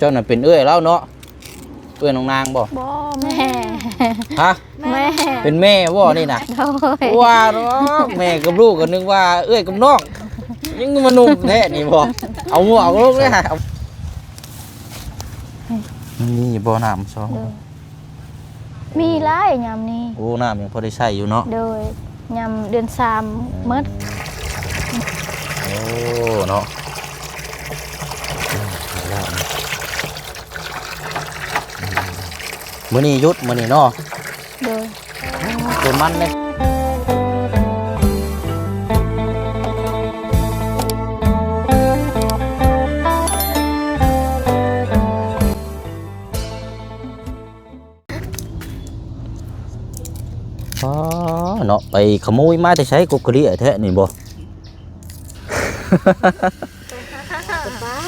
ເຈົ້ານັ້ນເປັນເອື້ອຍລາວເນາະ? ເອື້ອຍນ້ອງນາງບໍ່? ບໍ່ ແມ່ ຮະ? ແມ່ ເປັນແມ່ບໍ່ນີ້ນະ? ໂດຍ ວ່າດອກ ແມ່ກັບລູກກໍນຶກວ່າເອື້ອຍກັບນ້ອງ ຍັງມາໜຸ່ມແທ້ນີ້ບໍ່? ເອົາຫົວອອກລູກເລີຍຫະ. ມັນມີບໍ່ນ້ຳຊອງ? ໂດຍ ມີຫຼາຍຍາມນີ້. ໂອ້ ນ້ຳຍັງພໍໄດ້ໃຊ້ຢູ່ເນາະ? ໂດຍ ຍາມເດືອນສາມ ອືມ ໝົດ. ໂອ້ ເນາະ ມື້ນີ້ຢຸດ ມື້ນີ້ເນາະ? ໂດຍ ໂຕມັນເດ້. ອໍ ເນາະ ໄປຂະໂມຍມາແຕ່ໃສ ກົກກະເລຍແທ້ນີ້ບໍ່?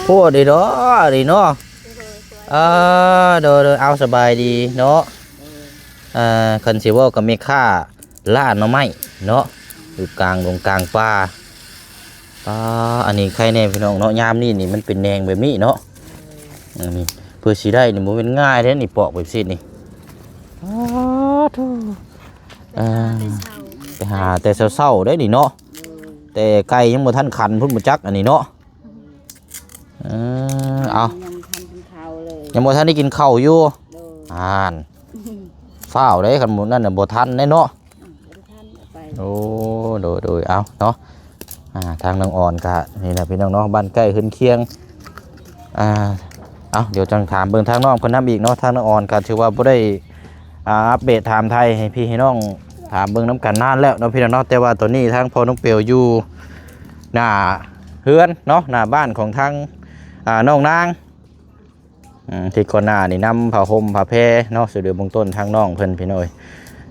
ໂພດເດເນາະ ນີ້ເນາະ. ເອີ ໂດຍໆ ເອົາ ສະບາຍດີເນາະ. ເອີ ຄັນຊິເວົ້າກັບແມ່ຄ້າ ລ່າໜໍ່ໄມ້ເນາະ ຢູ່ກາງດົງກາງປ່າ. ອ່າ ອັນນີ້ໄຄແນ່ພີ່ນ້ອງເນາະ ຍາມນີ້ນີ້ມັນເປັນແໜງແບບນີ້ເນາະ. ອັນນີ້ເພື່ອຊິໄດ້ນີ້ບໍ່ແມ່ນງ່າຍເດ້ນີ້ ປອກແບບຊີ້ນີ້. ອ້າໂທ້ ໄປຫາແຕ່ເຊົ້າ ອ່າ ໄປຫາແຕ່ເຊົ້າໆ ເດ້ນີ້ເນາະ. ແຕ່ໄກ່ຍັງບໍ່ທັນຂັນພຸ້ນບໍ່ຈັກ ອັນນີ້ເນາະ. ເອີ ເອົາ ຍັງບໍ່ທັນກິນເຂົ້າເລີຍ ຍັງບໍ່ທັນໄດ້ກິນເຂົ້າຢູ່. ໂດຍ ອ່ານ ຟ້າວເດ້ ຄັນບໍ່ນັ້ນນະບໍ່ທັນເດ້ເນາະ. ອືມ ບໍ່ທັນເອົາໄປ. ໂອ້ ໂດຍໆ ເອົາເນາະ ອ່າ ທາງນ້ອງອອນກະນີ້ແຫຼະພີ່ນ້ອງເນາະ ບ້ານໃກ້ເຮືອນຄຽງ. ອ່າ ເອົາ ດຽວຈັ່ງຖາມເບິ່ງທາງນ້ອງເພິ່ນນຳອີກເນາະ. ທາງນ້ອງອອນກະຖືວ່າບໍ່ໄດ້ ອ່າ ອັບເດດຖາມໄທໃຫ້ພີ່ໃຫ້ນ້ອງຖາມເບິ່ງນຳກັນນານແລ້ວເນາະພີ່ນ້ອງເນາະ. ແຕ່ວ່າຕອນນີ້ທາງພໍ່ນ້ອງເປວຢູ່ໜ້າເຮືອນເນາະ ໜ້າບ້ານຂອງທາງ ອ່າ ນ້ອງນາງ ອືມ ທີ່ກ່ອນໜ້ານີ້ນຳຜ້າຫົ່ມຜ້າແພເນາະ ຊ່ວຍເຫຼືອເບື້ອງຕົ້ນທາງນ້ອງເພິ່ນພີ່ນ້ອງເອີຍ.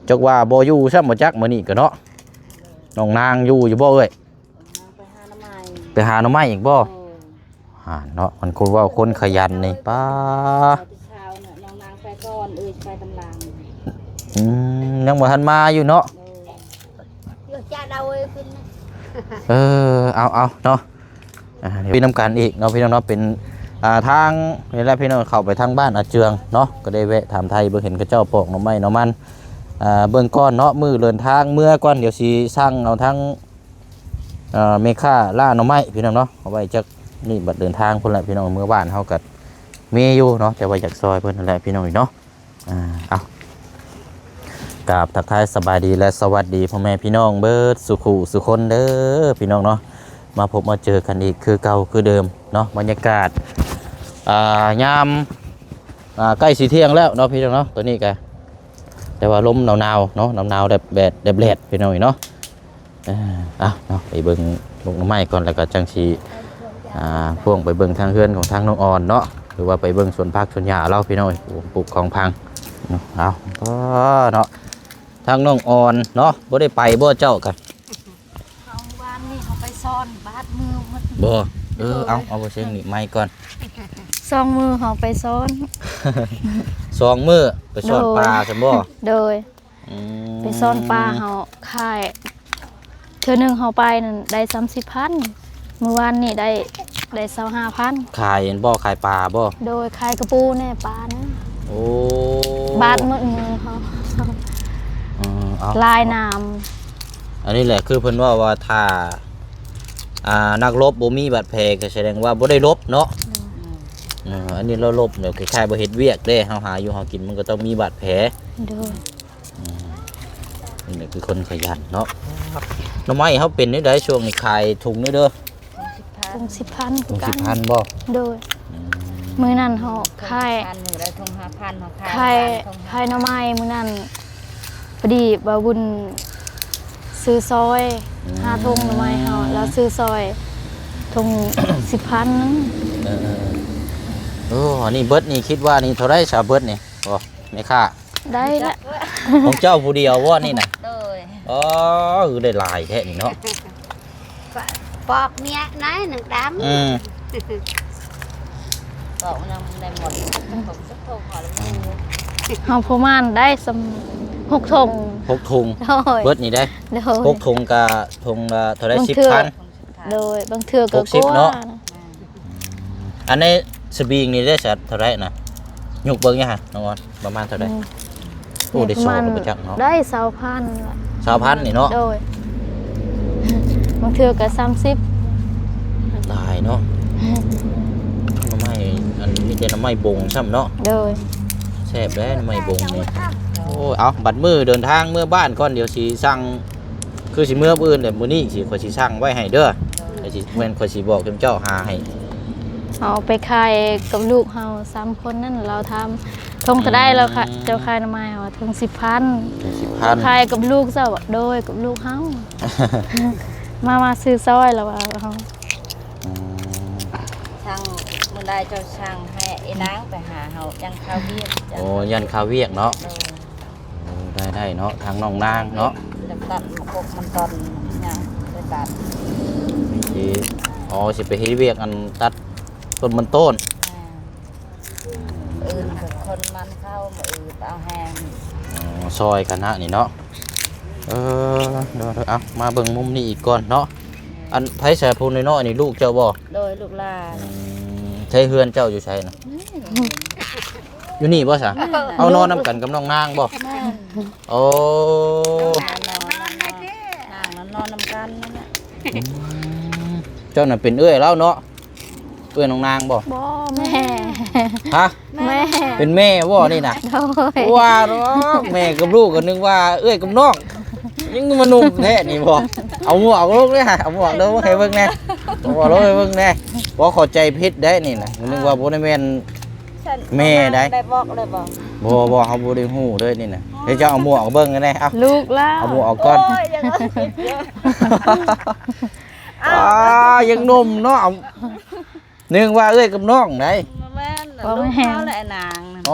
ຈັກວ່າບໍ່ຢູ່ຊ້ຳບໍ່ຈັກ ມື້ນີ້ກະເນາະ. ນ້ອງນາງຢູ່ ຢູ່ບໍ່ເອື້ອຍ? ໄປຫາໜໍ່ໄມ້ ໄປຫາໜໍ່ໄມ້ອີກບໍ່? ໂອ້ ຫັ້ນເນາະ ມັນຄົນເວົ້າຄົນຂະຫຍັນນີ້ ປ້າ. ແຕ່ເຊົ້ານະ ນ້ອງນາງໄປກ່ອນ ເອື້ອຍຊິໄປຕາມຫຼັງ. ອືມ ຍັງບໍ່ທັນມາຢູ່ເນາະ. ໂດຍ ເອີ ເອົາໆ ເນາະ. ອ່າ ໄປນຳກັນອີກເນາະພີ່ນ້ອງເນາະ. ເປັນ ອ່າ ທາງນີ້ແຫຼະພີ່ນ້ອງ ເຂົ້າໄປທາງບ້ານອາເຈືອງເນາະ ກໍໄດ້ແວະຖາມໄທເບິ່ງ ເຫັນເຂົາເຈົ້າປອກໜໍ່ໄມ້ໜໍ່ມັນ. ອ່າ ເບິ່ງກ່ອນເນາະ ມື້ເດີນທາງເມືອກ່ອນ ດຽວຊິສັ່ງເອົາທາງ ເອີ ແມ່ຄ້າລ່າໜໍ່ໄມ້ພີ່ນ້ອງເນາະ ເອົາໄວ້ຈັກນີ້ ບັດເດີນທາງພຸ້ນແຫຼະພີ່ນ້ອງ. ເມືອບ້ານເຮົາກໍມີຢູ່ເນາະ ແຕ່ວ່າຢາກຊ່ອຍເພິ່ນຫັ້ນແຫຼະພີ່ນ້ອງເນາະ. ອ່າ ເອົາ ກາບທັກທາຍສະບາຍດີ ແລະ ສະຫວັດດີພໍ່ແມ່ພີ່ນ້ອງເບິດສູ່ຄູ່ສູ່ຄົນເດີພີ່ນ້ອງເນາະ. ມາພົບມາເຈີກັນອີກຄືເກົ່າຄືເດີມເນາະ. ບັນຍາກາດ ອ່າ ຍາມ ອ່າ ໃກ້ຊິທ່ຽງແລ້ວເນາະພີ່ນ້ອງເນາະ ຕອນນີ້ກະ ແຕ່ວ່າລົມໜາວໆ ເນາະ ໜາວໆ ແດດໆ ແດດໆ ພີ່ນ້ອງເອີຍເນາະ. ເອີ ເອົາເນາະ ໄປເບິ່ງໝົກໜໍ່ໄມ້ກ່ອນ ແລ້ວກໍຈັ່ງຊິ ອ່າ ພ່ວງໄປເບິ່ງທາງເຮືອນຂອງທາງນ້ອງອອນເນາະ ຫຼືວ່າໄປເບິ່ງສວນຜັກສວນຫຍ້າລາວພີ່ນ້ອງເອີຍ ປູກຂອງພັງ. ເອົາ ເນາະ ທາງນ້ອງອອນເນາະ ບໍ່ໄດ້ໄປບໍ່ເຈົ້າກະ? ເຮົາວານນີ້ເຮົາໄປຊ້ອນບາດມືໝົດ. ບໍ່ ເອີ ເອົາ ເອົາບໍ່ເສັງນີ້ໄມ້ກ່ອນ. ສອງມື້ເຮົາໄປຊ້ອນ ສອງມື້ໄປຊ້ອນ ໂດຍ ປາຊັ້ນບໍ່? ໂດຍ. ອືມ ໄປຊ້ອນປາເຮົາຂາຍ ເທື່ອໜຶ່ງເຮົາໄປນັ້ນໄດ້ສາມສິບພັນ ມື້ວານນີ້ໄດ້ ໄດ້ຊາວຫ້າພັນ. ຂາຍອັນບໍ່? ຂາຍປາບໍ່? ໂດຍ ຂາຍກະປູແດ່ປານະ. ໂອ້ ບາດໝົດມືເຮົາ. ເອີ ເອົາ ລາຍນ້ຳ. ອັນນີ້ແຫຼະ ຄືເພິ່ນເວົ້າວ່າ ຖ້າ ອ່າ ນັກລົບບໍ່ມີບາດແຜ ກໍສະແດງວ່າບໍ່ໄດ້ລົບເນາະ. ໂດຍ. ເອີ ອັນນີ້ລາວລົບແລ້ວ ຄ້າຍໆ ບໍ່ເຮັດວຽກເດ້ ເຮົາຫາຢູ່ຫາກິນ ມັນກໍຕ້ອງມີບາດແຜ. ໂດຍ. ອືມ ນີ້ແຫຼະຄືຄົນຂະຫຍັນເນາະ. ໜໍ່ໄມ້ເຮົາເປັນແນວໃດຊ່ວງນີ້? ຂາຍຖົງເດີ ຖົງສິບພັນ ຖົງສິບພັນບໍ່? ໂດຍ. ອືມ ມື້ນັ້ນເຮົາຂາຍ ມື້ລະຖົງຫ້າພັນ ເຮົາຂາຍ ຂາຍ ຂາຍໜໍ່ໄມ້ມື້ນັ້ນ ພໍດີບ່າວບຸນຊື້ຊອຍ ອືມ ຫ້າຖົງໜໍ່ໄມ້ເຮົາ ລາວຊື້ຊອຍຖົງສິບພັນໜຶ່ງ. ເອີ ເອີ ເອີ ໂອ້ ອັນນີ້ເບິດນີ້ ຄິດວ່ານີ້ເທົ່າໃດຊະເບິດນີ້? ບໍ່ ແມ່ຄ້າ ໄດ້ລະ ຂອງເຈົ້າຜູ້ດຽວບໍ່ນີ້ນະ? ໂດຍ. ອໍ ຄືໄດ້ຫຼາຍແທ້ນີ້ເນາະ. ປອກເມຍນາຍໜຶ່ງດຳ. ອືມ ປອກນຳໄດ້ໝົດ ເຮົາປະມານໄດ້ສ່ຳຫົກຖົງ. ຫົກຖົງ. ໂດຍ. ເບິດນີ້ໄດ້ ໂດຍ ຫົກຖົງກະຖົງລະເທົ່າໃດ? ສິບພັນ. ໂດຍ ບາງເທື່ອກໍ ຫົກສິບ ກວ່າເນາະ. ອັນໃນ ສະບີງນີ້ໄດ້ສັກເທົ່າໃດນະ? ຍົກເບິ່ງຫຍັງຫະ ນ້ອງອອນ ປະມານເທົ່າໃດ? ອືມ ໂອ້ ໄດ້ ປະມານ ສອງ ບໍ່ຈັກເນາະ ໄດ້ຊາວພັນລະ ຊາວພັນນີ້ເນາະ ໂດຍ ບາງເທື່ອກໍສາມສິບ ຫຼາຍເນາະ ໜໍ່ໄມ້ ອັນ ມີແຕ່ໜໍ່ໄມ້ບົງຊ້ຳເນາະ ໂດຍ ແຊບເດ້ໜໍ່ໄມ້ບົງນີ້ ໂອ້ຍ ເອົາ ບັດມື້ເດີນທາງເມືອບ້ານກ່ອນ ດຽວຊິສັ່ງ ຄືຊິເມືອມື້ອື່ນແຫຼະ ມື້ນີ້ຊິ ຂ້ອຍຊິສັ່ງໄວ້ໃຫ້ເດີ ຂ້ອຍຊິ ແມ່ນຂ້ອຍຊິບອກເຈົ້າຫາໃຫ້ ເອົາໄປຂາຍກັບລູກເຮົາສາມຄົນນັ້ນ ລາວຖາມ ຖົງເທົ່າໃດ ອືມ ລາວຂາຍ ເຈົ້າຂາຍໜໍ່ໄມ້ ເຮົາວ່າຖົງສິບພັນ ຖົງສິບພັນ ຂາຍກັບລູກເຈົ້າ ໂດຍ ກັບລູກເຮົາ ມາ ມາຊື້ຊ່ອຍ ລາວວ່າເຮົາ ອືມ ສັ່ງ ມື້ໃດເຈົ້າສັ່ງໃຫ້ໄອ້ນາງໄປຫາເຮົາ ຢ້ານຄາວຽກ ໂອ້ ຢ້ານຄາວຽກເນາະ ໂດຍ ໂອ້ ໄດ້ ໄດ້ເນາະ ທາງນ້ອງນາງເນາະ ຈະຕັດມັນກົກມັນຕອນຫຍັງ ໄປຕັດ ຊິ ອໍ ຊິໄປເຮັດວຽກອັນຕັດຕົ້ນມັນຕົ້ນ ແມ່ນ ມື້ອື່ນເປັນຄົນມັນເຂົ້າ ມື້ອື່ນເອົາແຮງ ອໍ ຊ່ອຍກັນນະນີ້ເນາະ ເອີ ເດີໆ ເອົາ ມາເບິ່ງມຸມນີ້ອີກກ່ອນເນາະ ອັນ ໃຜຊະຜູ້ນ້ອຍໆນີ້ ລູກເຈົ້າບໍ່? ໂດຍ ລູກຫຼານ ອືມ ໃຊ້ເຮືອນເຈົ້າຢູ່ໃສນະ? ນີ້ ຢູ່ນີ້ບໍ່ຊະ? ແມ່ນ ເອົານອນນຳກັນກັບນ້ອງນາງບໍ່? ແມ່ນ ໂອ້ ນາງນອນນຳກັນນັ້ນແຫຼະ ອືມ ເຈົ້ານັ້ນເປັນເອື້ອຍລາວເນາະ? ເອື້ອຍນ້ອງນາງບໍ່? ບໍ່ ແມ່ ຮະ? ແມ່ ເປັນແມ່ບໍ່ນີ້ນະ? ໂດຍ ວ່າດອກ ແມ່ກັບລູກກໍນຶກວ່າເອື້ອຍກັບນ້ອງ ຍັງມາໜຸ່ມແທ້ນີ້ບໍ່? ເອົາໝວກອອກລູກເດ້ ເອົາໝວກລົງໃຫ້ເບິ່ງແດ່ ເອົາໝວກລົງໃຫ້ເບິ່ງແດ່ ບໍ່ເຂົ້າໃຈຜິດໄດ້ນີ້ນະ ນຶກວ່າບໍ່ໄດ້ແມ່ນ ແມ່ໃດ ໄດ້ບອກເລີຍບໍ່? ບໍ່ ບໍ່ ເຮົາບໍ່ໄດ້ຮູ້ເລີຍນີ້ນະ ໃຫ້ເຈົ້າເອົາໝວກອອກເບິ່ງແດ່ ເອົາ ລູກລາວ ເອົາໝວກອອກກ່ອນ ໂອ້ຍ ຍັງ ອາ ຍັງໜຸ່ມເນາະ ເອົາ ນຶກວ່າເອື້ອຍກັບນ້ອງໃດ ບໍ່ແມ່ນ ລູກເຮົາແຫຼະນາງ ອໍ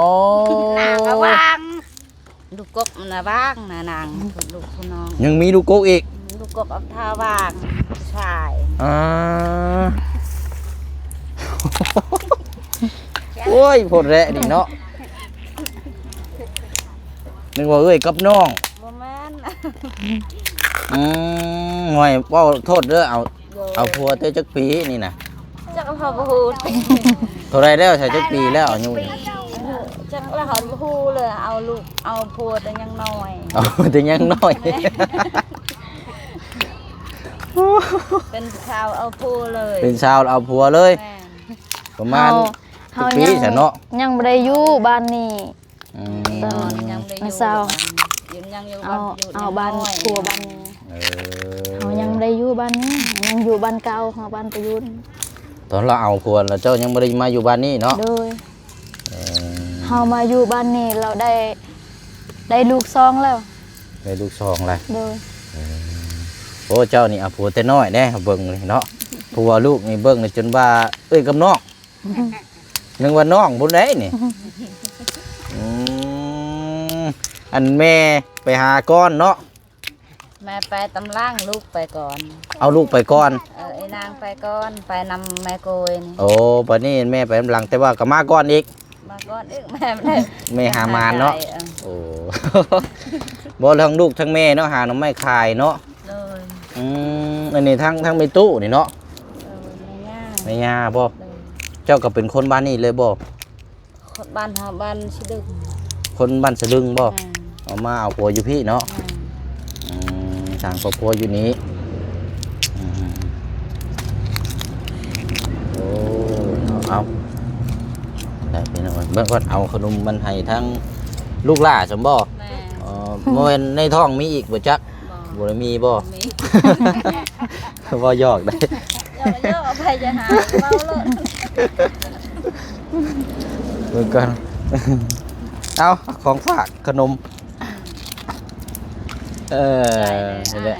ນາງລະຫວ່າງ ລູກກົກມັນລະຫວ່າງນະນາງ ລູກຜູ້ນ້ອງ ຍັງມີລູກກົກອີກ ລູກກົກອັກທາຫວ່າງ ຜູ້ຊາຍ ອາ ໂອ້ຍ ໂພດແຫຼະນີ້ເນາະ ນຶກວ່າເອື້ອຍກັບນ້ອງ ບໍ່ແມ່ນ ອືມ ໂອ້ຍ ເວົ້າໂທດເດີ ເອົາ ໂດຍ ເອົາຜົວແຕ່ຈັກປີນີ້ນະ? ຈັກເຮົາບໍ່ຮູ້ ເທົ່າໃດແລ້ວຊະ ຈັກປີແລ້ວອາຍຸນີ້? ຈັກລະເຮົາບໍ່ຮູ້ເລີຍ ເອົາລູກເອົາຜົວແຕ່ຍັງນ້ອຍ ເອົາແຕ່ຍັງນ້ອຍ ແມ່ນ ເປັນສາວເອົາຜົວເລີຍ ເປັນສາວເອົາຜົວເລີຍ ແມ່ນ ປະມານ ເຮົາ ຈັກປີຊະເນາະ? ຍັງ ຍັງບໍ່ໄດ້ຢູ່ບ້ານນີ້ ອືມ ຍັງບໍ່ໄດ້ຢູ່ ຍັງຢູ່ ຍັງຢູ່ ເອົາ ບ້ານ ຢູ່ ເອົາບ້ານ ຍັງນ້ອຍ ຜົວບ້ານນີ້ ເອີ ເຮົາຍັງບໍ່ໄດ້ຢູ່ບ້ານນີ້ ຍັງຢູ່ບ້ານເກົ່າເຮົາ ບ້ານປະຍຸນ ຕອນລາວເອົາຜົວແລ້ວ ເຈົ້າຍັງບໍ່ໄດ້ມາຢູ່ບ້ານນີ້ເນາະ? ໂດຍ ເອີ ເຮົາມາຢູ່ບ້ານນີ້ ລາວໄດ້ ໄດ້ລູກສອງແລ້ວ ໄດ້ລູກສອງແລ້ວ ໂດຍ ເອີ ໂອ້ ເຈົ້ານີ້ເອົາຜົວແຕ່ນ້ອຍເດ້ ເບິ່ງນີ້ເນາະ ຜົວລູກນີ້ເບິ່ງນີ້ຈົນວ່າເອື້ອຍກັບນ້ອງ ນຶກວ່ານ້ອງພຸ້ນໃດນີ້ ອືມ ອັນແມ່ໄປຫາກ່ອນເນາະ ແມ່ໄປຕາມຫຼັງ ລູກໄປກ່ອນ ເອົາລູກໄປກ່ອນ ເອີ ໄອ້ນາງໄປກ່ອນ ໄປນຳແມ່ໂກຍນີ້ ໂອ້ ບາດນີ້ແມ່ໄປນຳຫຼັງ ແຕ່ວ່າກໍມາກ່ອນອີກ ມາກ່ອນອີກ ແມ່ ແມ່ຫາໝານເນາະ ເອີ ໂອ້ ບໍ່ທັງລູກທັງແມ່ເນາະ ຫາໜໍ່ໄມ້ຂາຍເນາະ ໂດຍ ອືມ ອັນນີ້ທັງ ທັງແມ່ຕູ້ນີ້ເນາະ ໂດຍ ແມ່ຍ່າ ແມ່ຍ່າບໍ່? ໂດຍ ເຈົ້າກໍເປັນຄົນບ້ານນີ້ເລີຍບໍ່? ຄົນບ້ານເຮົາ ບ້ານສະດຶງ ຄົນບ້ານສະດຶງບໍ່? ແມ່ນ ເອົາມາເອົາຜົວຢູ່ພີ້ເນາະ ແມ່ນ ອືມ ສ້າງຄອບຄົວຢູ່ນີ້ ອືມ ໂອ້ ເອົາ ໄດ້ພີ່ນ້ອງ ເບິ່ງກ່ອນ ເອົາຂະໜົມມັນໃຫ້ທັງລູກຫຼ້າຊັ້ນບໍ່? ແມ່ນ ເອີ ບໍ່ແມ່ນໃນທ້ອງມີອີກບໍ່ຈັກ? ບໍ່ ບໍ່ໄດ້ມີບໍ່? ບໍ່ມີ ເວົ້າຢອກໄດ໋ ຢອກໆ ໃຜຈະຫາເວົ້າໂລດ ເບິ່ງກ່ອນ ເອົາ ຂອງຝາກຂະໜົມ ເອີ ນີ້ແຫຼະ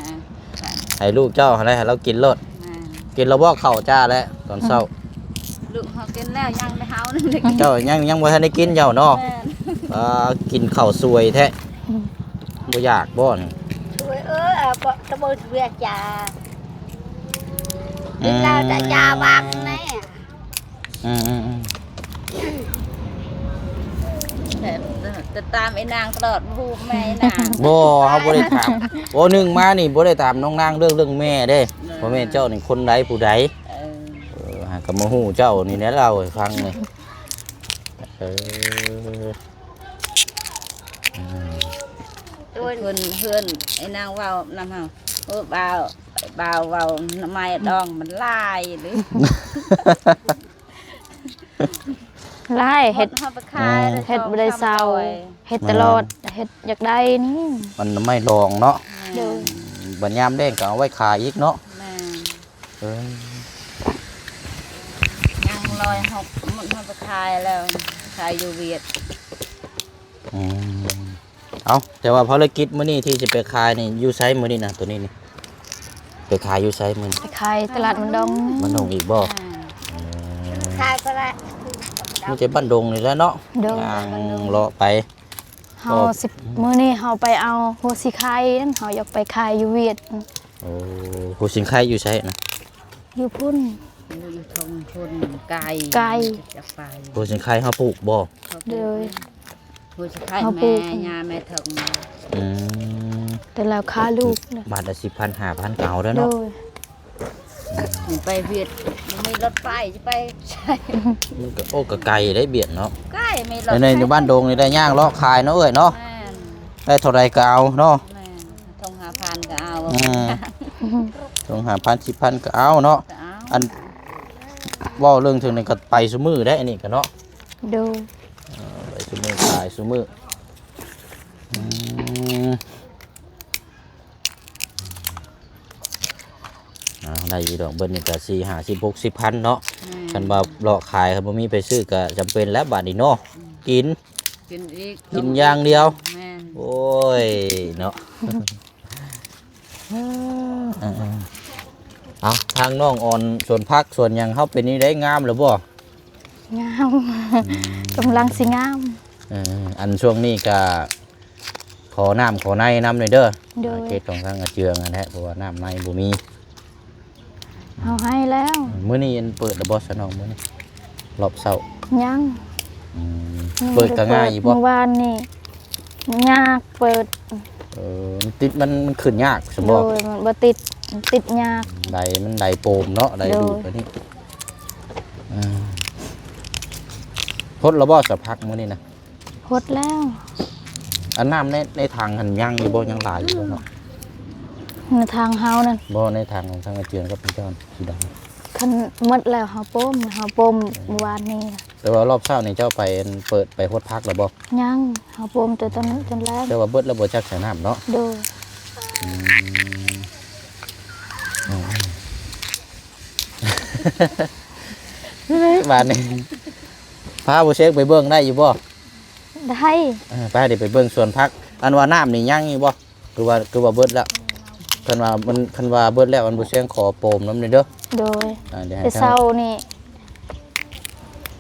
ໃຫ້ລູກເຈົ້າຫັ້ນແຫຼະ ໃຫ້ລາວກິນໂລດ ແມ່ນ ກິນແລ້ວບໍ່ເຂົ້າຈ້າແລ້ວຕອນເຊົ້າ? ລູກເຮົາກິນແລ້ວ ຍັງແຕ່ເຮົານັ້ນໄດ້ກິນ ເຈົ້າຍັງ ຍັງບໍ່ທັນໄດ້ກິນເຈົ້າເນາະ ແມ່ນ ອ່າ ກິນເຂົ້າສວຍແທ້ ບໍ່ຢາກບໍ່ນີ້? ໂອ້ຍ ເອີ ເອົາ ຕະເບີເວຍຈາ ອືມ ເວລາຈາວາງແນ່ ອືມໆໆ ແຕ່ ແຕ່ຕາມໄອ້ນາງຕະຫຼອດ ບໍ່ຮູ້ແມ່ນາງ ບໍ່ ເຮົາບໍ່ໄດ້ຖາມ ໂອ້ ໜຶ່ງມານີ້ບໍ່ໄດ້ຖາມນ້ອງນາງເລື່ອງ ເລື່ອງແມ່ເດ້ ເອີ ວ່າແມ່ເຈົ້ານີ້ຄົນໃດຜູ້ໃດ ເອີ ເອີ ຫາກໍມາຮູ້ເຈົ້ານີ້ແຫຼະ ເລົ່າໃຫ້ຟັງນີ້ ເອີ ອືມ ເພິ່ນ ເຮືອນໄອ້ນາງເວົ້ານຳເຮົາ ໂອ້ ບ່າວ ບ່າວເວົ້າ ໜໍ່ໄມ້ດອງມັນຫຼາຍເດ້ ຫຼາຍ ເຮັດ ເຮົາໄປຂາຍ ເຮັດບໍ່ໄດ້ເຊົາ ເຮັດຕະຫຼອດ ເຮັດຢາກໄດ້ນີ້ ມັນໜໍ່ໄມ້ດອງເນາະ ໂດຍ ບັດຍາມແລ້ງກໍເອົາໄວ້ຂາຍອີກເນາະ ແມ່ນ ເອີ ຍັງຮ້ອຍຫົກ ມັນເຮົາໄປຂາຍແລ້ວ ຂາຍຢູ່ຫວຽດ ອືມ ເອົ້າ ແຕ່ວ່າພາລະກິດມື້ນີ້ທີ່ຊິໄປຂາຍນີ້ ຢູ່ໃສມື້ນີ້ນະ ໂຕນີ້ນີ້ ໄປຂາຍຢູ່ໃສມື້ນີ້? ໄປຂາຍຕະຫຼາດບ້ານດົງ ບ້ານດົງອີກບໍ່? ອືມ ຂາຍໄປແລ້ວ ມີແຕ່ບ້ານດົງນີ້ແຫຼະເນາະ ໂດຍ ຍ່າງເລາະໄປ ເຮົາຊິ ມື້ນີ້ເຮົາໄປເອົາຫົວສີໄຄນັ້ນ ເຮົາຢາກໄປຂາຍຢູ່ຫວຽດ ໂອ້ ຫົວສີໄຄຢູ່ໃສນະ? ຢູ່ພຸ້ນ ຢູ່ທົ່ງພຸ້ນ ໄກ ໄກ ຢາກໄປ ຫົວສີໄຄເຮົາປູກບໍ່? ໂດຍ ຫົວສີໄຄ ເຮົາປູກ ແມ່ ຍ່າແມ່ເຖິງ ອືມ ແຕ່ລາວຂາຍລູກນະ ບາດລະສິບພັນ ຫ້າພັນກໍເອົາແລ້ວເນາະ ໂດຍ ໄປຫວຽດ ບໍ່ມີລົດໄປ ຊິໄປໃສ? ມັນກໍ ໂອ້ ກໍໄກເດ້ຫວຽດເນາະ ໄກ ມີລົດ ໃນ ໃນບ້ານດົງນີ້ໄດ້ຍ່າງເລາະຂາຍເນາະເອື້ອຍເນາະ ແມ່ນ ໄດ້ເທົ່າໃດກໍເອົາເນາະ ແມ່ນ ຖົງຫ້າພັນກໍເອົາ ອືມ ຖົງຫ້າພັນ ສິບພັນກໍເອົາເນາະ ກໍເອົາ ອັນ ເວົ້າເລື່ອງເຖິງນີ້ກໍໄປຊຸມື້ໄດ໋ ອັນນີ້ກໍເນາະ ໂດຍ ເອີ ໄປຊຸມື້ ຂາຍຊຸມື້ ອືມ ເອົາ ໄດ້ຢູ່ດອກ ເບິດນີ້ກໍສີ່ ຫ້າສິບ ຫົກສິບພັນເນາະ ແມ່ນ ຄັນວ່າເລາະຂາຍ ຄັນບໍ່ມີໃຜຊື້ກໍຈຳເປັນແລ້ວບາດນີ້ເນາະ ອືມ ກິນ ກິນອີກ ກິນຢ່າງດຽວ ແມ່ນ ໂອ້ຍເນາະ ເອີໆ ເອົາ ທາງນ້ອງອອນ ສວນຜັກສວນຫຍັງເຮົາເປັນແນວໃດ ງາມແລ້ວບໍ່? ງາມ ອືມ ກຳລັງຊິງາມ ເອີ ອັນຊ່ວງນີ້ກະຂໍນ້ຳຂໍໃນນຳແດ່ເດີ ໂດຍ ເຂດຂອງທາງອາເຈືອງຫັ້ນແຫຼະ ເພາະວ່ານ້ຳໃນບໍ່ມີ ເຮົາໃຫ້ແລ້ວ ມື້ນີ້ເພິ່ນເປີດແລ້ວບໍ່ຊະນ້ອງ ມື້ນີ້ ຮອບເຊົ້າ? ຍັງ ອືມ ຍັງ ເປີດກໍງ່າຍຢູ່ບໍ່? ມື້ວານນີ້ຍາກເປີດ ເອີ ມັນຕິດ ມັນ ມັນຂຶ້ນຍາກຊັ້ນບໍ່? ໂດຍ ມັນບໍ່ຕິດ ຕິດຍາກ ໄດ ມັນໄດໂປມເນາະ ໄດດູດ ໂດຍ ອັນນີ້ ເອີ ຫົດແລ້ວບໍ່ສະຜັກມື້ນີ້ນະ? ຫົດແລ້ວ ອັນນ້ຳໃນ ໃນຖັງຫັ້ນຍັງຢູ່ບໍ່? ຍັງຫຼາຍຢູ່ບໍ່ເນາະ? ໃນຖັງເຮົານັ້ນ ບໍ່ ໃນຖັງຂອງທາງອາເຈືອງກັບເຈົ້າຊິໄດ້ ຄັນໝົດແລ້ວເຮົາໂປມ ເຮົາໂປມ ເອີ ມື້ວານນີ້ ແຕ່ວ່າຮອບເຊົ້ານີ້ເຈົ້າໄປ ອັນ ເປີດໄປຫົດຜັກແລ້ວບໍ່? ຍັງ ເຮົາໂປມແຕ່ຕອນ ຕອນແລງ ແຕ່ວ່າເບິດແລ້ວບໍ່ຈັກສະນ້ຳເນາະ ໂດຍ ອືມ ອືມ ບາດນີ້ ພາບໍ່ເຊັກໄປເບິ່ງໄດ້ຢູ່ບໍ່? ໄດ້ ເອີ ໄປ ດຽວໄປເບິ່ງສວນຜັກ ອັນວ່ານ້ຳນີ້ຍັງຢູ່ບໍ່? ຄືວ່າ ຄືວ່າເບິດແລ້ວ ຄັນວ່າມັນ ຄັນວ່າເບິດແລ້ວ ອັນບໍ່ແຊງຂໍໂປມນຳແດ່ເດີ ໂດຍ ອ່າ ດຽວໃຫ້ ແຕ່ເຊົ້ານີ້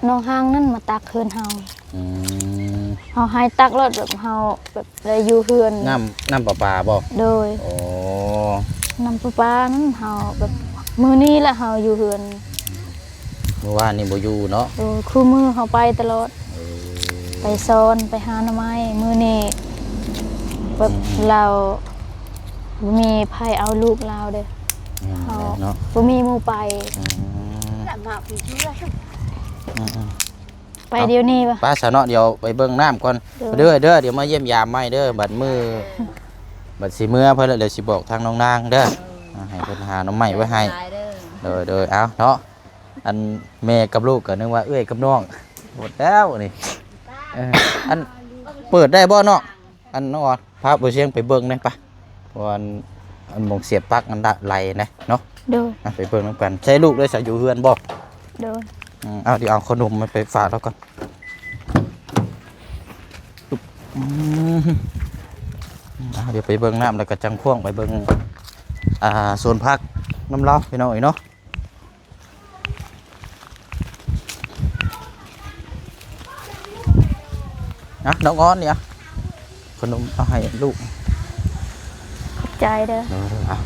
ນ້ອງຮ່າງນັ້ນມາຕັກເຮືອນເຮົາ ອືມ ເຮົາໃຫ້ຕັກແລ້ວ ແບບເຮົາແບບໄດ້ຢູ່ເຮືອນ ນ້ຳ ນ້ຳປະປາບໍ່? ໂດຍ ໂອ້ ນ້ຳປະປານັ້ນເຮົາແບບ ມື້ນີ້ແຫຼະເຮົາຢູ່ເຮືອນ ມື້ວານນີ້ບໍ່ຢູ່ເນາະ ໂດຍ ຄູ່ມື້ເຮົາໄປຕະຫຼອດ ເອີ ໄປສອນ ໄປຫາໜໍ່ໄມ້ ມື້ນີ້ແບບ ອືມໆ ລາວບໍ່ມີໃຜເອົາລູກລາວເດ້ ອືມ ເຮົາ ແມ່ນເນາະ ບໍ່ມີໝູ່ໄປ ອືມ ອືມໆ ໄປດຽວນີ້ບໍ່? ໄປຊະເນາະ ດຽວໄປເບິ່ງນ້ຳກ່ອນ ໂດຍ ເດີ ເດີ ດຽວມາຢ້ຽມຢາມໃໝ່ເດີ ບັດມື້ ບັດຊິເມືອເພິ່ນແລ້ວ ດຽວຊິບອກທາງນ້ອງນາງເດີ ເອີ ໃຫ້ເພິ່ນຫາໜໍ່ໄມ້ໄວ້ໃຫ້ ໂດຍ ໂດຍ ເອົາເນາະ ອັນແມ່ກັບລູກກໍນຶກວ່າເອື້ອຍກັບນ້ອງ ໝົດແລ້ວນີ້ ເອີ ອັນ ເປີດໄດ້ບໍ່ນ້ອງ? ອັນນ້ອງອອນ ພາບໍ່ຊຽງໄປເບິ່ງແດ່ປະ ເພາະວ່າອັນ ອັນໝ່ອງສຽບປລັກມັນໄຫຼແດ່ເນາະ ໂດຍ ອ່ະ ໄປເບິ່ງນຳກັນ ໃຊ້ລູກໄດ້ສະ ຢູ່ເຮືອນບໍ່? ໂດຍ ອືມ ເອົາ ດຽວເອົາຂະໜົມໄປຝາກລາວກ່ອນ ອືມ ເອົາ ດຽວໄປເບິ່ງນ້ຳ ແລ້ວກໍຈັ່ງພ່ວງໄປເບິ່ງ ອ່າ ສວນຜັກນຳລາວ ພີ່ນ້ອງເອີຍເນາະ. ນະ ນ້ອງອອນນີ້ ອະ ຂະໜົມເອົາໃຫ້ລູກ ຂອບໃຈເດີ ເອີ ເອົາ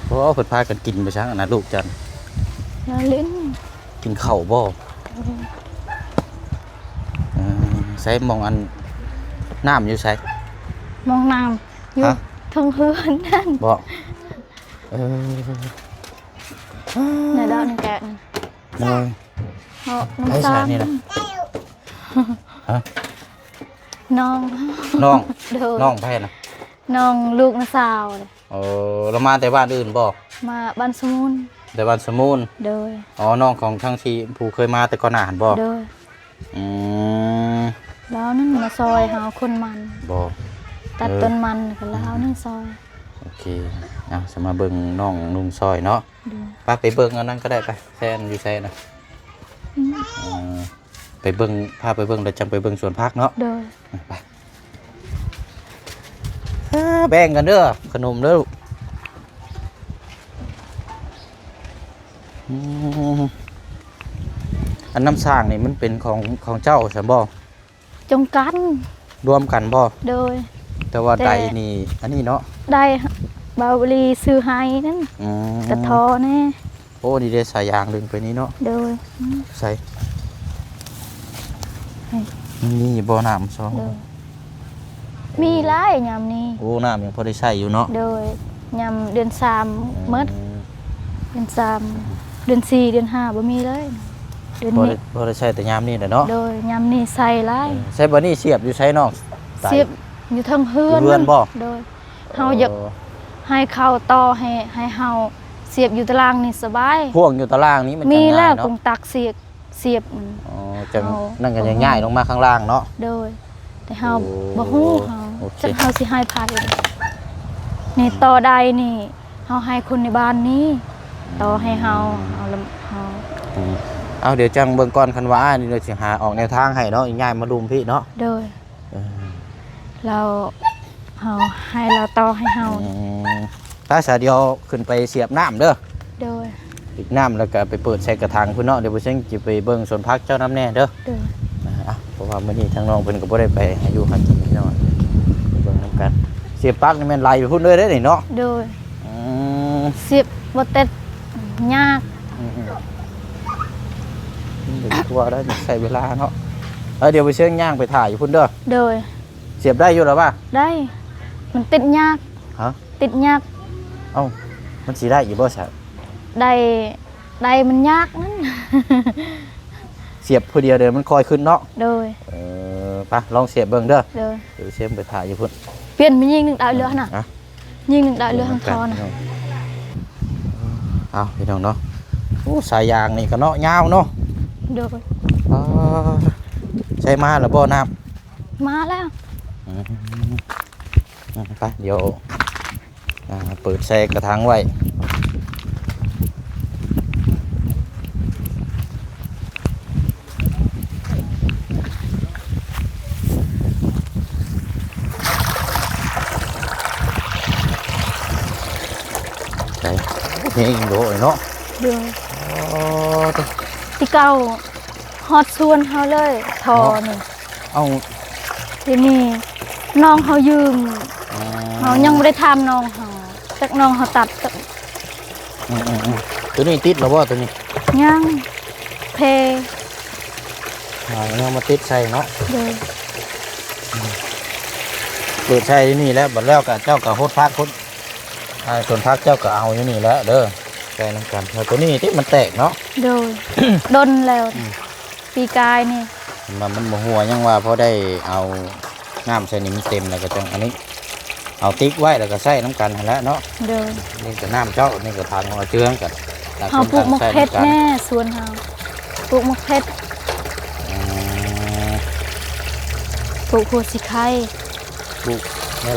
ໂອ້ ເພິ່ນພາກັນກິນໄປຊັ້ນນະ ລູກຈັນ ນອນຫຼິ້ນ ກິນເຂົ້າບໍ່? ອືມ ເອີ ໃສ ໝ່ອງອັນ ນ້ຳຢູ່ໃສ? ໝ່ອງນ້ຳຢູ່ ຮະ? ເທິງເຮືອນນັ້ນ ບໍ່? ເອີ ໃນດອກນີ້ກະ ໂດຍ ເນາະ ນ້ອງ ໃຜ ສາ ສາ ນີ້ນະ? ຮະ? ນ້ອງ ນ້ອງ ໂດຍ ນ້ອງໃຜນະ? ນ້ອງລູກນ້າສາວ. ໂອ້ ລາວມາແຕ່ບ້ານອື່ນບໍ່? ມາບ້ານສະມູນ. ແຕ່ບ້ານສະມູນ? ໂດຍ. ອໍ ນ້ອງຂອງທາງທີ່ຜູ້ເຄີຍມາແຕ່ກ່ອນໜ້າຫັ້ນບໍ່? ໂດຍ. ອືມ ລາວນັ້ນມາຊ່ອຍເຮົາຂົນມັນ ບໍ່? ຕັດ ເອີ ຕົ້ນມັນ ແລ້ວກໍລາວນີ້ຊ່ອຍ. ໂອເຄ ເອົາ ສະ ມາເບິ່ງນ້ອງນຸ່ງຊ່ອຍເນາະ. ໂດຍ. ໄປ ໄປເບິ່ງອັນນັ້ນກໍໄດ້ ໄປ ແຊນຢູ່ໃສນະ? ອືມ ເອີ ໄປເບິ່ງ ພາໄປເບິ່ງ ແລ້ວຈັ່ງໄປເບິ່ງສວນຜັກເນາະ. ໂດຍ. ໄປ ເອີ ແບ່ງກັນເດີ ຂະໜົມເດີລູກ. ອືມ ອັນນ້ຳສ້າງນີ້ມັນເປັນຂອງ ຂອງເຈົ້າຊັ້ນບໍ່? ຈົງກັນ ລວມກັນບໍ່? ໂດຍ. ແຕ່ວ່າ ແຕ່ ໄດນີ້ ອັນນີ້ເນາະ ໄດບ່າວວະລີຊື້ໃຫ້ນັ້ນ. ອືມ ກະທໍ່ແນ່. ໂອ້ ນີ້ເດ້ ສາຍຢາງດຶງໄປນີ້ເນາະ. ໂດຍ. ໃສ ນີ້ບໍ່ ນ້ຳຊອງ? ໂດຍ. ມີຫຼາຍຍາມນີ້. ໂອ້ ນ້ຳຍັງພໍໄດ້ໃຊ້ຢູ່ເນາະ. ໂດຍ. ຍາມເດືອນສາມ ອືມ ໝົດ ເດືອນສາມ ເດືອນສີ່ ເດືອນຫ້າ ບໍ່ມີເລີຍ. ເດືອນນີ້ພໍໄດ້ ພໍໄດ້ໃຊ້ແຕ່ຍາມນີ້ແຫຼະເນາະ. ໂດຍ. ຍາມນີ້ໃຊ້ຫຼາຍ. ເອີ ໃຊ້ ບັດນີ້ສຽບຢູ່ໃສນ້ອງ? ສຽບຢູ່ເທິງເຮືອນ. ເຮືອນບໍ່? ໂດຍ. ເຮົາຢາກ ເອີ ໃຫ້ເຂົາຕໍ່ໃຫ້ ໃຫ້ເຮົາສຽບຢູ່ຕາລ່າງນີ້ສະບາຍ. ພວກຢູ່ຕາລ່າງນີ້ມັນ ມີແລ້ວ ກອງຕັກສຽບ ສຽບມັນ. ອໍ ຈັ່ງນັ້ນກໍຍັງຍ້າຍລົງມາຂ້າງລ່າງເນາະ. ໂດຍ. ແຕ່ເຮົາ ໂອ້ ບໍ່ຮູ້ເຮົາ ໂອເຄ ຈັກເຮົາຊິໃຫ້ໃຜ. ນີ້ຕໍ່ໄດ້ນີ້ ເຮົາໃຫ້ຄົນໃນບ້ານນີ້ ອືມ ຕໍ່ໃຫ້ເຮົາ ເຮົາລະ ເຮົາ ອືມ ເອົາ ດຽວຈັ່ງເບິ່ງກ່ອນ ຄັນວ່າອ້າຍນີ້ ດຽວຊິຫາອອກແນວທາງໃຫ້ເນາະ ຍ້າຍມາລຸ່ມພີ້ເນາະ. ໂດຍ. ເອີ ແລ້ວເຮົາໃຫ້ລາວຕໍ່ໃຫ້ເຮົາ. ອືມ ໄປຊະ ດຽວຂຶ້ນໄປສຽບນ້ຳເດີ. ໂດຍ. ອີກນ້ຳແລ້ວກໍໄປເປີດໃສ່ກະຖາງພຸ້ນເນາະ. ດຽວບໍ່ເຊິ່ງຊິໄປເບິ່ງສວນຜັກເຈົ້ານຳແດ່ເດີ. ໂດຍ. ອ່າ ເພາະວ່າມື້ນີ້ທາງນ້ອງເພິ່ນກໍບໍ່ໄດ້ໄປຫາຢູ່ຫາກິນພີ່ນ້ອງ ໄປເບິ່ງນຳກັນ. ສຽບປັກນີ້ແມ່ນໄຫຼໄປພຸ້ນເລີຍເດ້ນີ້ເນາະ. ໂດຍ. ອືມ ສຽບບໍ່ເຕັດຍາກ. ອືມໆ ມັນກໍກວ່າໄດ້ ໃຊ້ເວລາເນາະ. ເອີ ດຽວໄປເຊີນຍ່າງໄປຖ້າຢູ່ພຸ້ນເດີ. ໂດຍ. ສຽບໄດ້ຢູ່ລະວະ? ໄດ້. ມັນຕິດຍາກ. ຮະ? ຕິດຍາກ. ເອົ້າ ມັນຊິໄດ້ຢູ່ບໍ່ຊະ? ໄດ້ ໄດ້ມັນຍາກນັ້ນ. ສຽບຜູ້ດຽວເດີ ມັນຄ່ອຍຂຶ້ນເນາະ. ໂດຍ. ເອີ ໄປ ລອງສຽບເບິ່ງເດີ. ໂດຍ. ດຽວເຊີນໄປຖ້າຢູ່ພຸ້ນ. ປ່ຽນມາຍິງໜຶ່ງດາວເຫຼືອຫັ້ນນະ. ຮະ? ຍິງໜຶ່ງດາວເຫຼືອຫັ້ນ ໂດຍ ທອນນະ. ເອົາ ພີ່ນ້ອງເນາະ. ໂອ້ ສາຍຢາງນີ້ກໍເນາະ ຍາວເນາະ. ໂດຍ. ອໍ ໃຊ້ມາແລ້ວບໍ່ນ້ຳ? ມາແລ້ວ. ອືມ ອືມ ໄປ ດຽວ ອ່າ ເປີດໃສ່ກະຖາງໄວ້. ໄປ ເພງໂດຍເນາະ. ໂດຍ. ອໍ ຕິເກົ່າ ຮອດສວນເຮົາເລີຍ ທໍ່ນີ້. ເອົ້າ ທີ່ນີ້ນ້ອງເຮົາຢືມ. ອໍ ເຮົາຍັງບໍ່ໄດ້ຖາມນ້ອງເຮົາ ຈັກນ້ອງເຮົາຕັດຈັກ. ອືມໆໆ ໂຕນີ້ຕິດແລ້ວບໍ່ໂຕນີ້? ຍັງ ແພ. ອ່າ ຍັງມາຕິດໃສ່ເນາະ. ໂດຍ. ອືມ ເປີດໃສ່ນີ້ແຫຼະ ບັດແລ້ວກໍເຈົ້າກໍຫົດຜັກຫົດ ອ່າ ສວນຜັກເຈົ້າກໍເອົາຢູ່ນີ້ແຫຼະເດີ ໃສ່ນຳກັນ. ແລ້ວໂຕນີ້ຕິ ມັນແຕກເນາະ. ໂດຍ. ດົນແລ້ວ. ອືມ. ປີກາຍນີ້ ມັນ ມັນບໍ່ຮົ່ວ ຍັງວ່າພໍໄດ້ເອົານ້ຳໃສ່ນີ້ມັນເຕັມ ແລ້ວກໍຈັ່ງອັນນີ້ ເອົາຕິກໄວ້ ແລ້ວກໍໃຊ້ນຳກັນຫັ້ນແຫຼະເນາະ. ໂດຍ. ນີ້ກໍນ້ຳເຈົ້າ ນີ້ກໍທາງເຮົາເຈື່ອງກັນ. ເຮົາປູກໝາກເຜັດແດ່ ສວນເຮົາ ປູກໝາກເຜັດ. ອືມ ປູກຫົວສີໄຄ. ປູກ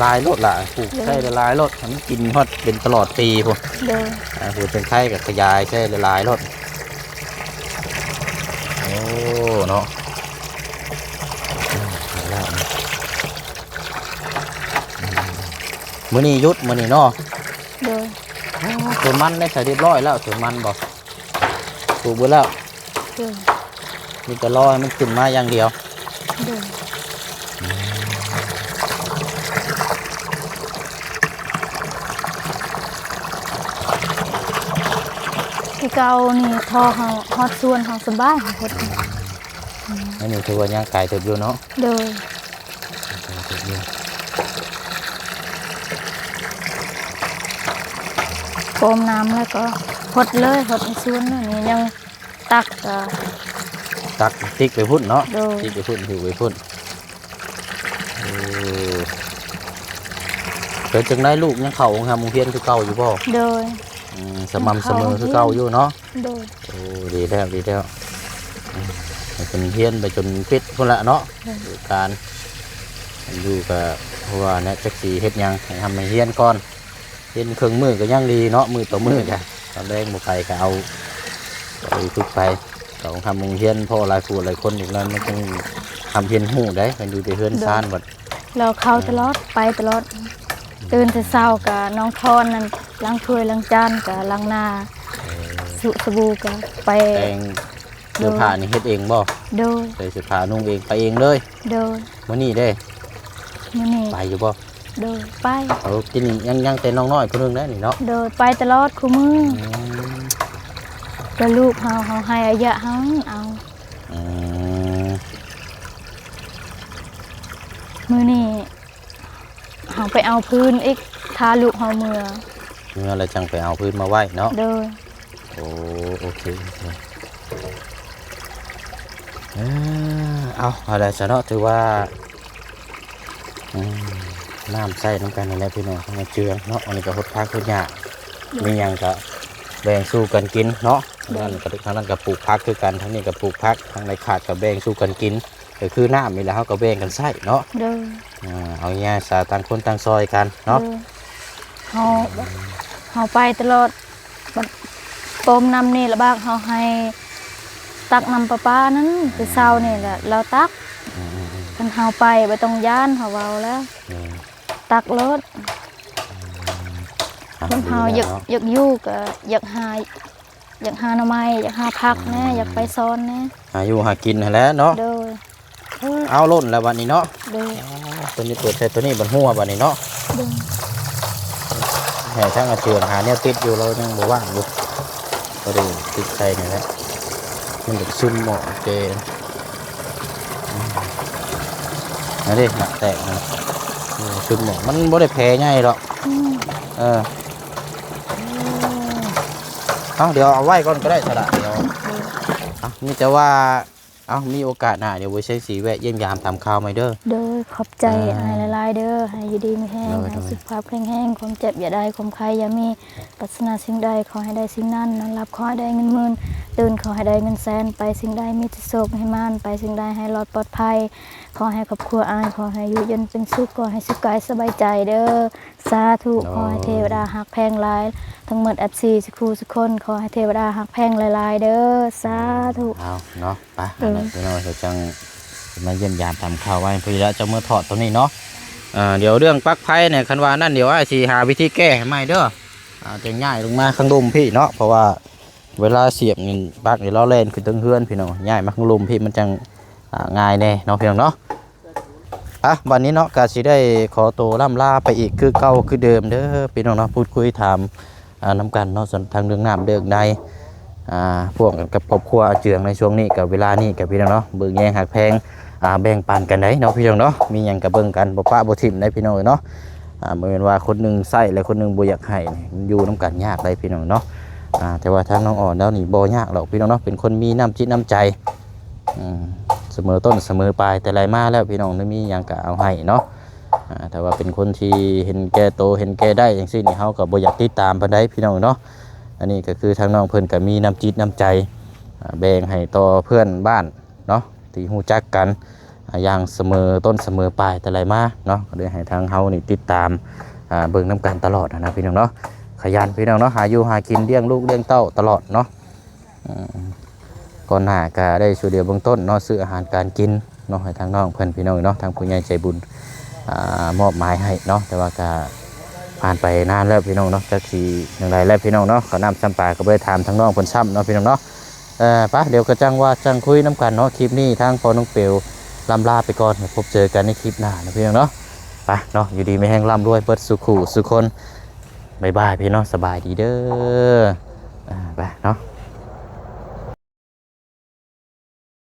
ຫຼາຍໆໂລດລະ ປູກ ໂດຍ ໃສ່ຫຼາຍໆໂລດ ໃຫ້ມັນກິນຮອດເປັນຕະຫຼອດປີພຸ້ນ. ໂດຍ. ອ່າ ປູກເປັນໄຄກໍຂະຫຍາຍໃສ່ຫຼາຍໆໂລດ. ໂອ້ ເນາະ ອືມ ມື້ນີ້ຢຸດ ມື້ນີ້ເນາະ. ໂດຍ. ໂອ້ ສວນມັນໄດ້ໃສ່ຮຽບຮ້ອຍແລ້ວ ສວນມັນບໍ່? ປູກເບິດແລ້ວ. ໂດຍ. ມີແຕ່ລໍໃຫ້ມັນຂຶ້ນມາຢ່າງດຽວ. ໂດຍ. ຄືເກົ່ານີ້ ທໍ່ເຮົາຮອດສວນເຮົາສະບາຍໂພດ. ອັນນີ້ຖືວ່າຍ່າງໄກເຕີບຢູ່ເນາະ. ໂດຍ. ໄກເຕີບຢູ່. ໂຕ ປ້ອມນ້ຳ ແລ້ວກໍຫົດເລີຍ ຫົດໃນສວນເລີຍ. ນີ້ຍັງຕັກກໍ ຕັກຕິກໄປພຸ້ນເນາະ. ໂດຍ ຕິກໄປພຸ້ນ ຫິ້ວໄປພຸ້ນ. ເອີ ເປັນຈັ່ງໃດ ລູກຍັງເຂົ້າໂຮງຮ່ຳໂຮງຮຽນຄືເກົ່າຢູ່ບໍ່? ໂດຍ ອືມ ສະໝ່ຳສະເໝີຄືເກົ່າຢູ່ເນາະ. ໂດຍ ໂອ້ ດີແລ້ວ ດີແລ້ວ. ອືມ ໃຫ້ເພິ່ນຮຽນໄປຈົນປິດພຸ້ນລະເນາະ. ໂດຍ ການຢູ່ກໍ ເພາະວ່າແນວຈັກຊິເຮັດຫຍັງ ໃຫ້ຮ່ຳໃຫ້ຮຽນກ່ອນ. ເຫັນເຄິ່ງມື້ກໍຍັງດີເນາະ ມື້ຕໍ່ມື້ກະ ຕອນແລງບໍ່ໄປກໍເອົາ ໄປຝຶກໄປ ເຂົ້າໂຮງຮ່ຳໂຮງຮຽນ ເພາະຫຼາຍຜູ້ຫຼາຍຄົນອີກນັ້ນ ມັນຕ້ອງຮ່ຳຮຽນຮູ້ໄດ໋. ຄັນຢູ່ແຕ່ເຮືອນຊານບັດ ລາວເຂົ້າຕະຫຼອດ ອືມ ໄປຕະຫຼອດ. ອືມ ຕື່ນແຕ່ເຊົ້າກໍນ້ອງທອນນັ້ນ ລ້າງຖ້ວຍລ້າງຈານ ກໍລ້າງໜ້າ ເອີ ສະ ສະບູກໍໄປ ແຕ່ງ ໂດຍ ເສື້ອຜ້ານີ້ເຮັດເອງບໍ່? ໂດຍ ໃສ່ເສື້ອຜ້ານຸ່ງເອງ ໄປເອງເລີຍ. ໂດຍ ມື້ນີ້ເດ້? ມື້ນີ້ ໄປຢູ່ບໍ່? ໂດຍ ໄປ. ເອົາ ກິນນີ້ ຍັງ ຍັງແຕ່ນ້ອງນ້ອຍຜູ້ໜຶ່ງໄດ໋ນີ້ເນາະ. ໂດຍ ໄປຕະຫຼອດຄູ່ມື້. ອືມ ກໍລູກເຮົາ ເຮົາໃຫ້ອາຍະເຮົາເອົາ. ອືມ ມື້ນີ້ ເຮົາໄປເອົາພື້ນອີກ ຖ້າລູກເຮົາເມືອ ເມືອແລ້ວຈັ່ງໄປເອົາພື້ນມາໄວ້ເນາະ. ໂດຍ ໂອ້ ໂອເຄ ໂອເຄ. ເອີ ເອົາ ເອົາໄດ້ຊະເນາະ ຖືວ່າ ອືມ ນ້ຳໃຊ້ນຳກັນນີ້ແຫຼະພີ່ນ້ອງ ທັງອາເຈືອງເນາະ. ອັນນີ້ກໍຫົດຜັກຫົດຫຍ້າ ໂດຍ ມີຫຍັງກໍແບ່ງສູ່ກັນກິນເນາະ. ໂດຍ ທາງນັ້ນກໍ ທາງນັ້ນກໍປູກຜັກຄືກັນ ທາງນີ້ກໍປູກຜັກ ທາງໃດຂາດກໍແບ່ງສູ່ກັນກິນ. ກໍຄືນ້ຳນີ້ແຫຼະ ເຮົາກໍແບ່ງກັນໃຊ້ເນາະ. ໂດຍ ອ່າ ເອົາງ່າຍຊະ ຕ່າງຄົນຕ່າງຊ່ອຍກັນເນາະ. ໂດຍ ເຮົາ ເຮົາໄປຕະຫຼອດ ປ້ອມນ້ຳນີ້ລະບາກ ເຮົາໃຫ້ຕັກນ້ຳປະປານັ້ນ ອືມ ແຕ່ເຊົ້ານີ້ແຫຼະ ລາວຕັກ. ອືມໆໆ ຄັນເຮົາໄປບໍ່ຕ້ອງຢ້ານ ເຮົາເວົ້າແລ້ວ. ໂດຍ ຕັກໂລດ. ອືມ ຄົນເຮົາຢາກ ຢາກຢູ່ກໍຢາກຫາ ຢາກຫາໜໍ່ໄມ້ ຢາກຫາຜັກແດ່ ອືມ ຢາກໄປສອນແດ່ ຫາຢູ່ຫາກິນຫັ້ນແຫຼະເນາະ. ໂດຍ ເອົາ ລົ້ນແລ້ວບັດນີ້ເນາະ. ໂດຍ ອໍ ຕົວນີ້ເປີດໃສ່ຕົວນີ້ບັດຮົ່ວບັດນີ້ເນາະ. ໂດຍ ໃຫ້ທາງອາເຈືອງຫາແນວຕິດຢູ່ ລາວຍັງບໍ່ວ່າງຢູ່ ກໍໄດ້ຕິດໃສ່ນີ້ແຫຼະ ມັນຈະຊຶມໝໍ້ເກ. ອືມ ອັນນີ້ໜັກແຕກນະ ເອີ ຊຶມໝໍ້ ມັນບໍ່ໄດ້ແຜໃຫຍ່ດອກ. ອືມ ເອີ ເອົາ ດຽວເອົາໄວ້ກ່ອນກໍໄດ້ສະລະ ດຽວ ເອີ ເອົາ ມີແຕ່ວ່າ ເອົາ ມີໂອກາດໜ້າ ດຽວບໍ່ແຊງຊິແວະຢ້ຽມຢາມຖາມຂ່າວໃໝ່ເດີ. ໂດຍ ຂອບໃຈ ອ່າ ອ້າຍຫຼາຍໆເດີ ໃຫ້ຢູ່ດີມີແຮງ ໂດຍ ໃຫ້ ໂດຍ ສຸຂະພາບແຂງແຮງ ຄວາມເຈັບຢ່າໄດ້ ຄວາມໄຂ້ຢ່າມີ. ປາດຖະໜາສິ່ງໃດຂໍໃຫ້ໄດ້ສິ່ງນັ້ນ ນອນຫຼັບຂໍໃຫ້ໄດ້ເງິນໝື່ນ ຕື່ນຂໍໃຫ້ໄດ້ເງິນແສນ ໄປສິ່ງໃດມີແຕ່ໂຊກໃຫ້ໝານ ໄປສິ່ງໃດໃຫ້ລອດປອດໄພ ຂໍໃຫ້ຄອບຄົວອ້າຍ ຂໍໃຫ້ຢູ່ເຢັນເປັນສຸກ ຂໍໃຫ້ສຸກກາຍສະບາຍໃຈເດີ ສາທຸ. ໂອ້ ຂໍໃຫ້ເທວະດາຮັກແພງຫຼາຍ ທັງໝົດ ເອັຟຊີ ສຸຄູ່ສຸຄົນ ຂໍໃຫ້ເທວະດາຮັກແພງຫຼາຍໆເດີ ສາທຸ. ເອົາເນາະ ໄປ ເອີ ອັນນັ້ນພີ່ນ້ອງ ເຮົາຈັ່ງມາຢ້ຽມຢາມຖາມຂ່າວໄວ້ ພໍດີລະ ເຈົ້າເມືອຖອດຕົວນີ້ເນາະ. ເອີ ດຽວເລື່ອງປັລັກໄຟນີ້ ຄັນວ່ານັ້ນ ດຽວອ້າຍຊິຫາວິທີແກ້ໃຫ້ໃໝ່ເດີ. ອ່າ ຈັ່ງຍ້າຍລົງມາຂ້າງລຸ່ມພີ້ເນາະ ເພາະວ່າເວລາສຽບນີ້ ປັລັກນີ້ລາວແລ່ນຂຶ້ນເທິງເຮືອນພີ່ນ້ອງ ຍ້າຍມາຂ້າງລຸ່ມພີ້ ມັນຈັ່ງ ອ່າ ງ່າຍແດ່ເນາະ ພີ່ນ້ອງເນາະ. ອ່ະ ບັດນີ້ເນາະ ກະຊິໄດ້ຂໍໂຕລ່ຳລາໄປອີກຄືເກົ່າຄືເດີມເດີພີ່ນ້ອງເນາະ. ພູດຄຸຍຖາມ ອ່າ ນຳກັນເນາະ ສ່ວນທາງເລື່ອງນ້ຳເລື່ອງໃນ ອ່າ ພວມກັນກັບຄອບຄົວອາເຈືອງໃນຊ່ວງນີ້ ກັບເວລານີ້ ກັບພີ່ນ້ອງເນາະ ເບິ່ງແຍງຮັກແພງ ອ່າ ແບ່ງປັນກັນໄດ໋ເນາະ ພີ່ນ້ອງເນາະ. ມີຫຍັງກໍເບິ່ງກັນ ບໍ່ປະບໍ່ຖິ້ມໄດ໋ພີ່ນ້ອງເອີຍເນາະ. ອ່າ ບໍ່ແມ່ນວ່າຄົນໜຶ່ງໃຊ້ແລ້ວຄົນໜຶ່ງບໍ່ຢາກໃຫ້ ມັນຢູ່ນຳກັນຍາກໄດ໋ພີ່ນ້ອງເນາະ. ອ່າ ແຕ່ວ່າທາງນ້ອງອອນລາວນີ້ບໍ່ຍາກດອກພີ່ນ້ອງເນາະ ເປັນຄົນມີນ້ຳຈິດນ້ຳໃຈ ອືມ ສະເໝີຕົ້ນສະເໝີປາຍແຕ່ໃດມາແລ້ວພີ່ນ້ອງ ໄດ້ມີຫຍັງກໍເອົາໃຫ້ເນາະ. ອ່າ ແຕ່ວ່າເປັນຄົນທີ່ເຫັນແກ່ໂຕເຫັນແກ່ໄດ້ຈັ່ງຊີ້ນີ້ ເຮົາກໍບໍ່ຢາກຕິດຕາມປານໃດພີ່ນ້ອງເນາະ. ອັນນີ້ກໍຄືທາງນ້ອງເພິ່ນກໍມີນ້ຳຈິດນ້ຳໃຈ ອ່າ ແບ່ງໃຫ້ຕໍ່ເພື່ອນບ້ານເນາະ ທີ່ຮູ້ຈັກກັນ ອ່າ ຢ່າງສະເໝີຕົ້ນສະເໝີປາຍແຕ່ໃດມາເນາະ ກໍເລີຍໃຫ້ທາງເຮົານີ້ຕິດຕາມ ອ່າ ເບິ່ງນຳກັນຕະຫຼອດນະພີ່ນ້ອງເນາະ. ຂະຫຍັນພີ່ນ້ອງເນາະ ຫາຢູ່ຫາກິນລ້ຽງລູກລ້ຽງເຕົ້າຕະຫຼອດເນາະ. ອືມ ກ່ອນໜ້າກໍໄດ້ຊ່ວຍເຫຼືອເບື້ອງຕົ້ນເນາະ ຊື້ອາຫານການກິນເນາະ ໃຫ້ທາງນ້ອງເພິ່ນພີ່ນ້ອງເນາະ ທາງຜູ້ໃຫຍ່ໃຈບຸນ ອ່າ ມອບໝາຍໃຫ້ເນາະ. ແຕ່ວ່າກໍຜ່ານໄປນານແລ້ວພີ່ນ້ອງເນາະ ຈັກຊິຈັ່ງໃດແລ້ວພີ່ນ້ອງເນາະ. ເຂົ້ານ້ຳຊຳປາກໍບໍ່ໄດ້ຖາມທາງນ້ອງເພິ່ນຊ້ຳເນາະ ພີ່ນ້ອງເນາະ. ເອີ ໄປ ດຽວກໍຈັ່ງວ່າຈັ່ງຄຸຍນຳກັນເນາະ. ຄລິບນີ້ທາງພໍ່ນ້ອງເປວລ່ຳລາໄປກ່ອນ ພົບເຈີກັນໃນຄລິບໜ້ານະພີ່ນ້ອງເນາະ. ໄປເນາະ ຢູ່ດີມີແຮງ ລ່ຳລວຍເບິດສູ່ຄູ່ສູ່ຄົນ. ບາຍບາຍພີ່ນ້ອງ ສະບາຍດີເດີ. ອ່າ ໄປເນາະ.